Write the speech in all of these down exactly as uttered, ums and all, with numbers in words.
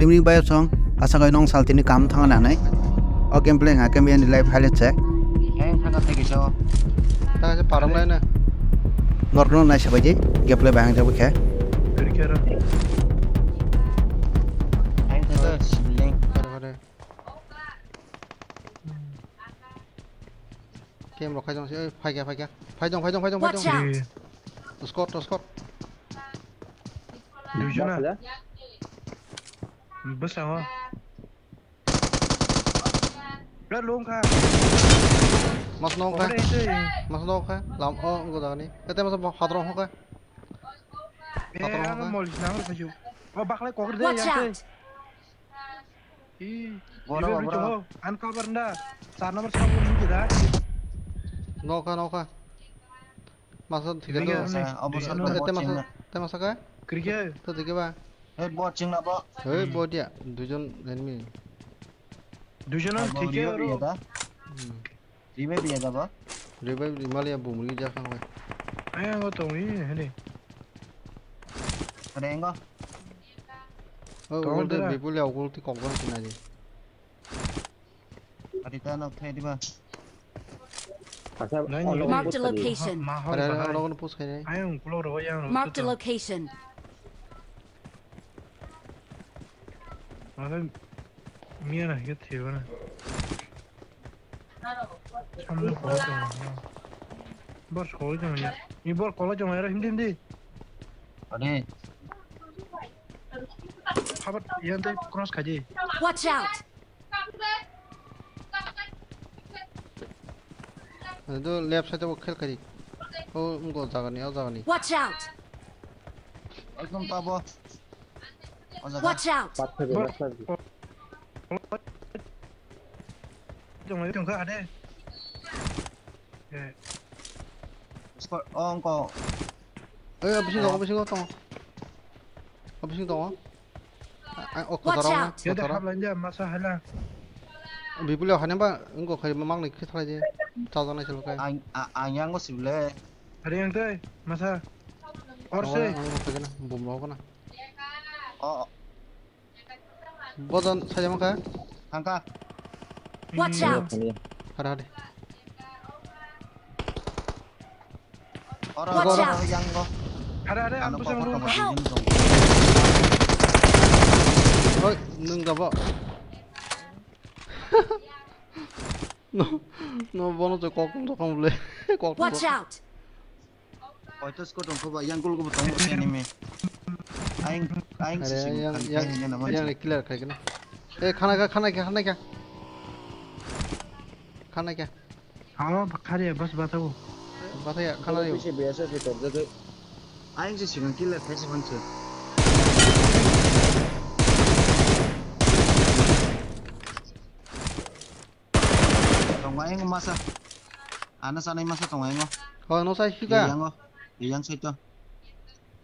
Tini bai song, asa kai nong sal tini kam thang nanai. O gameplay nga kami ani live highlight se. Heng thaka theke so. Ta se parong lai na. Norok no nai sabai di, gameplay bahang jabai khe. Kiri khe ro. Heng thaka siling. Kare kare. Kem rok khai jong se, oi, phai kya, phai kya. Phai jong, phai jong, phai jong, phai Watch jong. Out! Squad, squad. Duijona. Bwskango. Pura lung kha. Mas nong kha. Ore, ore. Mas nong kha. Lam, oh, go dagani. Kete mas hadrong ho kha. Eh, hadrong ho ano kha. Mol nang kha ju. Oh, baklai kokre de. Watch yang te. Out! Ih, boro, boro. Uncover nda. Char number sa bol hinti da. Nokha, nokha. Masa thik ase. Masa, obo sa. Te masa, te masa ka? Kriya. To dikhe ba. Hei, bot chingna bo. Hei, bot ya. Duijon enemy. Duijon thik ase. Hmm. Revive ya da ba? Revive di mali ya bumri ja khang bai. Ai ang tong i hede. Rengo. Oh, tong ugal de dara. Bipul ya ugal ti kok bang sinai di. Adi ta nok thai di ba. Nai ni. Marked a location. Ma hor bahai. Ada orang pun sekali. Ai ang pulo ro yang. Marked a location. Masa miya na hike thiyo na. Samne kolo jong ya. Bor kolo jong ya. Ni bor kolo jong ya, hindi, hindi. Ade. Habat, yan te cross khaji. Watch out! Ado left side o khel khaji. O, ngo jagani, o jagani. Watch out! Ekdom tabo. O jaga. Watch out! Pat thebe, left side. Tong lai tong kha ade. Eh. Squad, oh, engko. Eh, bising tongo, bising tongo. Oh, bising tongo. Ah, ah, oh, watch out! Kotoro, ya de kotoro. Hap lain dia masa hala. Bipul ya hane ba, engko khai mang ni khithra je. Chajaknai selo kai. Ang, a-, ang yang go sibile. Hari yang tei, masa. Or se. Ang, ang, ang, bom rok na. Oh. Bodon saja mangkha. Thangkha. Watch out! Hara hara. Oro, watch out! Oro, yang go. Hara hara, ang busang go. Help! Oi, nung dabo. No, no, bono je kok tong tong le. Kok tong. Watch out! Koito squad tong kho ba, yang gul gul tong bo enemy. Aing, aing si sing yang, yang, yang, yang, yang clear khai kena. Eh, khana kha, khana kha, khana kha. Khana kha. Amo bakhari ya, bas batao. Bataya, khana yo. Pisi biasa si tor jage. Aing si sing clear khai si bangse. Tongo ayang masa. Ano sanai masa tongo ayang. Oh, no sai sika. Ayang o. Ayang sai to.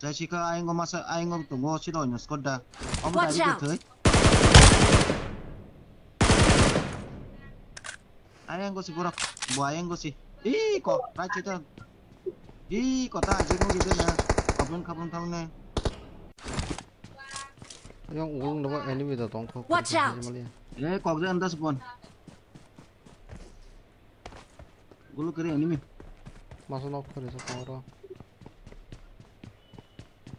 Sai sika ayang masa ayang tongo siro no skoda. Omo dari kethoi. Ayang go si borok. Bo ayang go si. Ih, ko, right side to. Ih, kota aje go gede na. Kapun kapun thaune. Yang ulung daba enemy da tong kho. Watch out! Eh, kok de andas pon. Gulu kere enemy. Masa nok kore sa tong ro.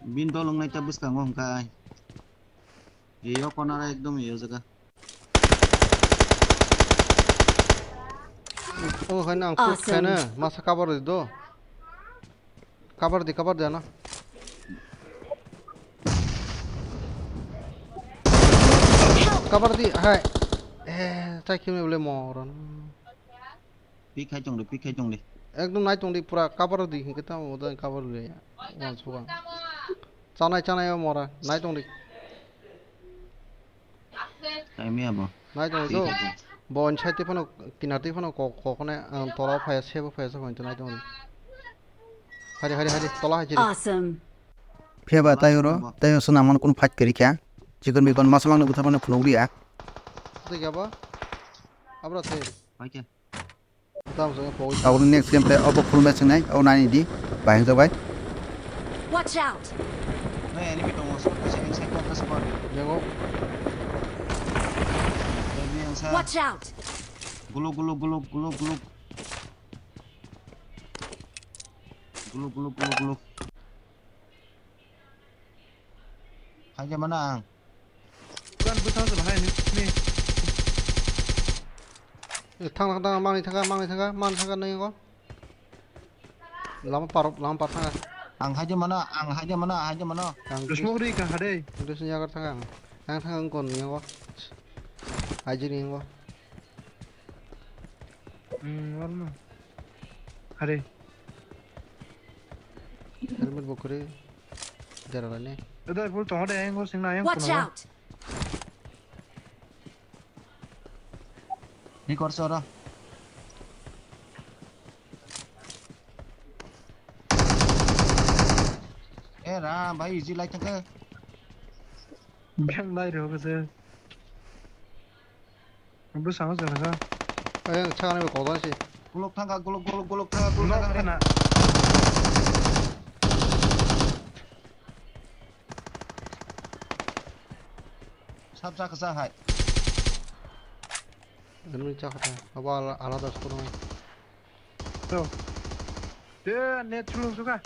Bin dolong nai ta bwskango hwnkhe. Yo corner ekdom yo jaga. Oh, hai nang push khaina masa cover di do. Cover di, cover di ano. Cover di, hai. Eh, tai kimi bole moron. Pick khai tong di, pick khai tong di. Ekdom nai tong di, pura cover di, hingke tamo udan cover le. Wan suka. Chanai, chanai o mora, nai tong di. Nai tong di to. Bo on side phano, kinar twi phano kok, kok ne, ang tola phaya, sebo phaya, sebo nai tong di. Hari, hari, hari, tola hai chiri. Awesome. Phiya ba tayo ro, tayo swnam man kun fight kari kha. Chikon bikon masamang no butha phano phunuk riya. Tei gaba. Abra tei. Hai khe. Tamo swngo pogwi. Tabuk next gameplay obo khulumbai swngnai, o naini di, bahing jabai. Watch out! Enemy tongo, squad kaisa, inside tongo, squad. Jago. Enemy ang sa. Watch out! Guluk, guluk, guluk, guluk, guluk. Guluk, guluk, guluk, guluk. Haja mana ang. Kan bwsang se bahai ni, ni. Eh, thang, thang, thang, mangni thang, mangni thang, mangni thang, nai ko. Lama par, lama par thang. Ang haja mana, ang haja mana, haja mana. Ang smoke ri ka hade. Itu senjata thang. Ang thang kon ni ko. Aji ni ko. Hmm, warna. Hade. Helmet bo kwrwi. Jara lani. Ada full to hade, ayang ko singna ayang. Watch out! Ni korso ro. Eh, ra, bhai, easy lai thangkhe. Beng lai ro khe. Bwskango chwng kha. Ayang chakani bo kokdani se. Gulok thangkha, gulok, gulok, gulok thangkha, gulok thangkha. Nok khana. Sab chakha sa hai. Enemy chakha ta. Abo ala-, alada sukuna. To. Te net chulung suka.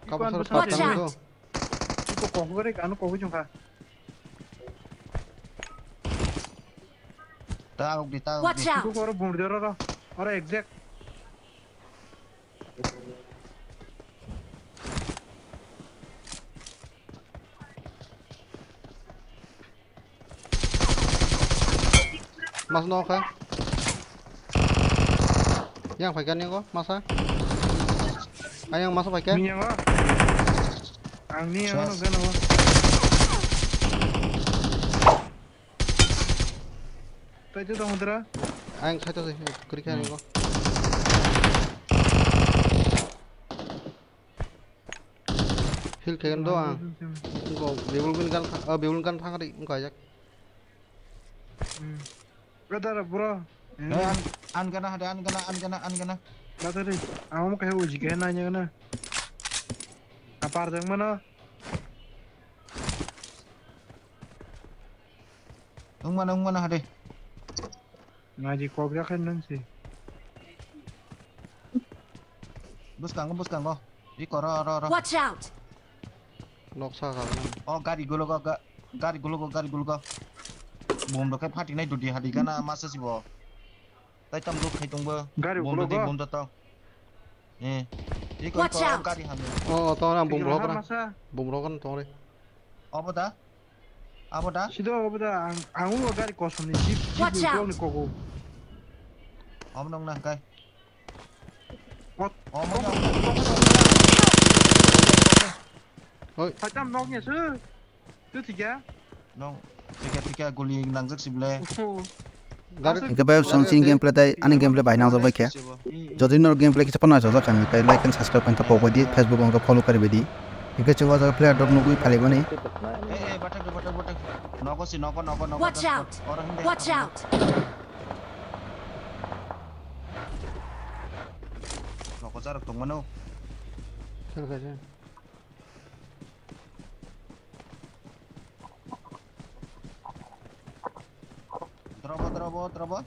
Kapan sar patang to. Iko kok gore, anu kok jong kha. Ta ok di, ta ok di. Watch out! Iko koro bung dero ro. Ora exact. Mas no kha. Yang phaikha ni go masa. Ayang masa phaikha. Ni yang o. Ang ni yang o. Sas. Nukjano. Tai tu tong dra. Ayang khai to se kri kha ni go. Heal khaigani do ang. Wngkha, bebul bini gan tha-, ah, bebul gan thang ri, wngkha jak. Hmm. Gadara bro. Eh, an, an gana hade, an gana, an gana, an gana. Gadari, ang omo kaisa uji kaisa nanya gana. Apar jang mano. Wng mano, wng mano hade. Ngaji kok jakha nang si. Bwskango, bwskango. Iko ro, ro, ro. Watch out! Noksa ka nang. O gari gulogo, ga-, gari gulogo, gari gulogo. Bom rok khe phatiknai dudi hadi gana masa sibo. Tai tam ruk khai tongbo. Gari gulogo. Bom rok tei bom rok tong. Eh. Iko, iko, watch out! Gari hamya. O, o, tong ri, ang bom rok ha masa. Bom rok kan tong ri. Obo da? Abo da? Sido abo da, ang, ang ulo gari kosom ni jeep, jeep ni kok ni kogo. Watch out! Omo nong na kai. What? Omo nong. Hoi. Phatam nok ni su. Tu thikya? Nong, thikya, thikya, guli nangjak sible. Gari. Hingke bai song sing gameplay tai, ani gameplay bai nang bai khe. Jodi nor gameplay kisa pano sajak kami kai like and subscribe kan ta pok di, Facebook ang follow kari di. Hingke chewa jaga player dot nugui phali bani. Eh, eh, batak, batak, batak. Nogo si, nogo, nogo, nogo. Watch out! Watch out! Nogo jarak tong mano. Sir kaisa. Drobo, drobo, drobo.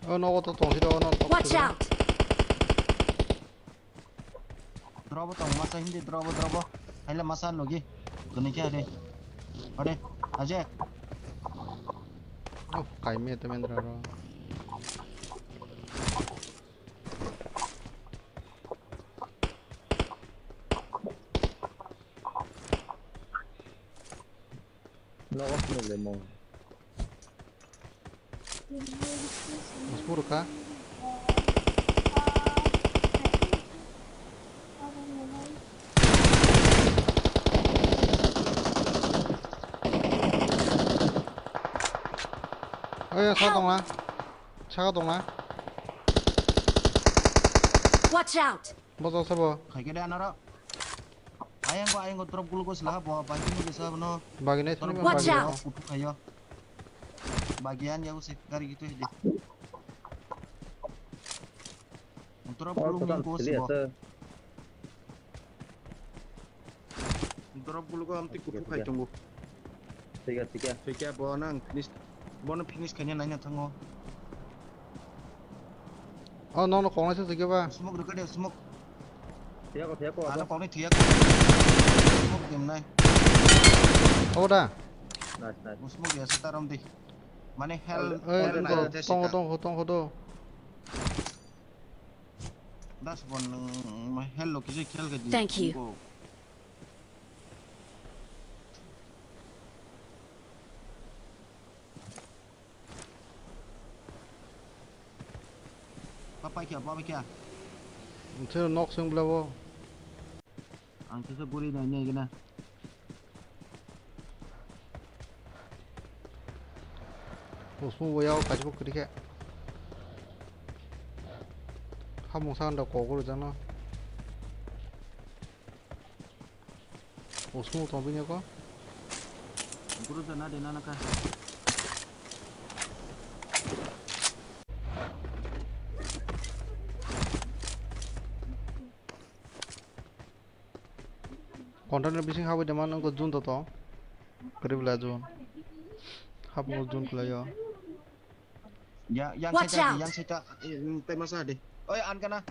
O nogo to tong siro, o nogo to. Watch out! Drobo tong masa hindi, drobo, drobo. Haile masa nogi. Kuni kya re? Ore, aje. O kai me to mendra ro. Nogo sini le mo. Mas puro ka? Oya sa tong na. Saka tong na. Watch out! Bojak sabo. Khaikhe de anaro. Ayang ko, ayang ko drop guluk ko sila bo, bagi ni bisa bono. Bagi nai sini. Watch out! Kutu khayo. Bagi an ya usi gari gitu de. Drop Oh, gulung kotor nang ko sili sibo. Ase. Drop gulung ko amtwi kuthuk khai tongo. Thika, thika. Thika, bo nang finish, bono finish khaina naina thango. Oh, no, no, kong naisa thika ba. Smoke rwkha de, smoke. Thiyako, thiyako, Ano abo. Kokni thiyako. Smoke dimnai. Abo da? Nice, nice. Bo smoke ya setarom di. Mane hell, Oi, hell tongo, night tongo, tongo, tongo. Das bon, mm, hell lo kisa khel ka di. Thank you. Go. Papai kya, papai kya? Nse nok sing blabo. Ang kisa guri nai nai gina. Usmu boyao kachbo kri khe. Hamung sa anda kogo rwjakno. Usmu tong bini ko. Guru jana de nana ka. Container bising habwi de man wngkha jun toto. Kwrwi bwla jun. Hapungo jun kwlaio. Ya, yang Watch side out. Yang side, eh, mm, tei masa de. Oi, an kana?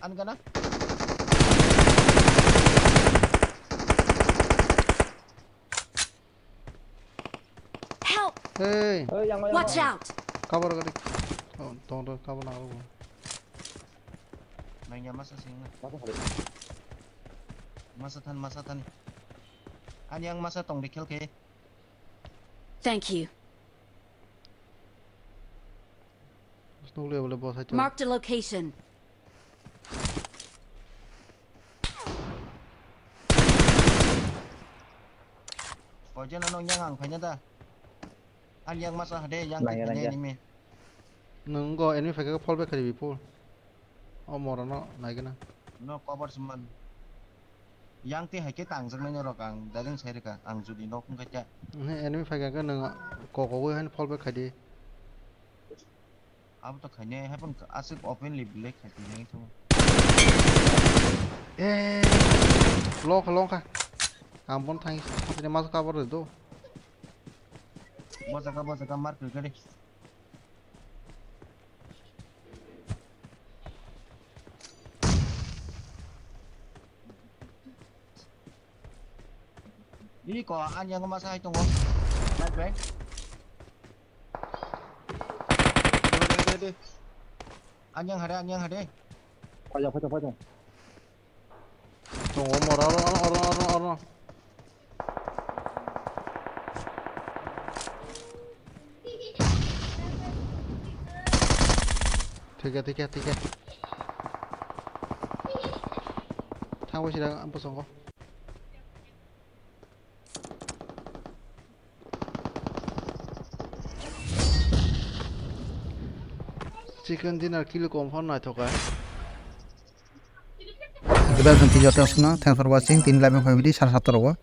An kana? Help! Hey! Hey, yang, yang, Watch yang. Out! Cover gari. Oh, tong tong cover na ro. Nang ya masa sing na. Masa kali. Masa than, masa than. An yang masa tong de khel khe. Thank you. Snow level bo sai. Marked a location. Poison ano yang ang khaina da. An yang masa hade yang Nangya, khaina nangya. Enemy. Nung go enemy phaikhe fall back khaidi before. O morono naigena. No cover seman. Yang te haike tang jaknai norok ang daging sai rwkha ang jodi nok wngkha khe. Nhe enemy phaikhe nung kokogwi haino fall back khaidi. Abo to khainai, haphang aswk openly belai khai tongwi thung. Eh, long kha, long kha. Ang bon thang, thang mas cover de do. Bo jaga, bo jaga, mark khe de. Ini ko anyang masa hai tongo. Bye bye. Deh, deh, deh. Anyang hade, anyang hade. Pajak, pajak, pajak. Tongo mora oro, oro, oro, oro. Thikya, thikya, thikya. Thangwi sida bosongo. Chicken dinner kilo confirm naithoka. Thanks for watching. Tini live phai bidi sara satta rogo.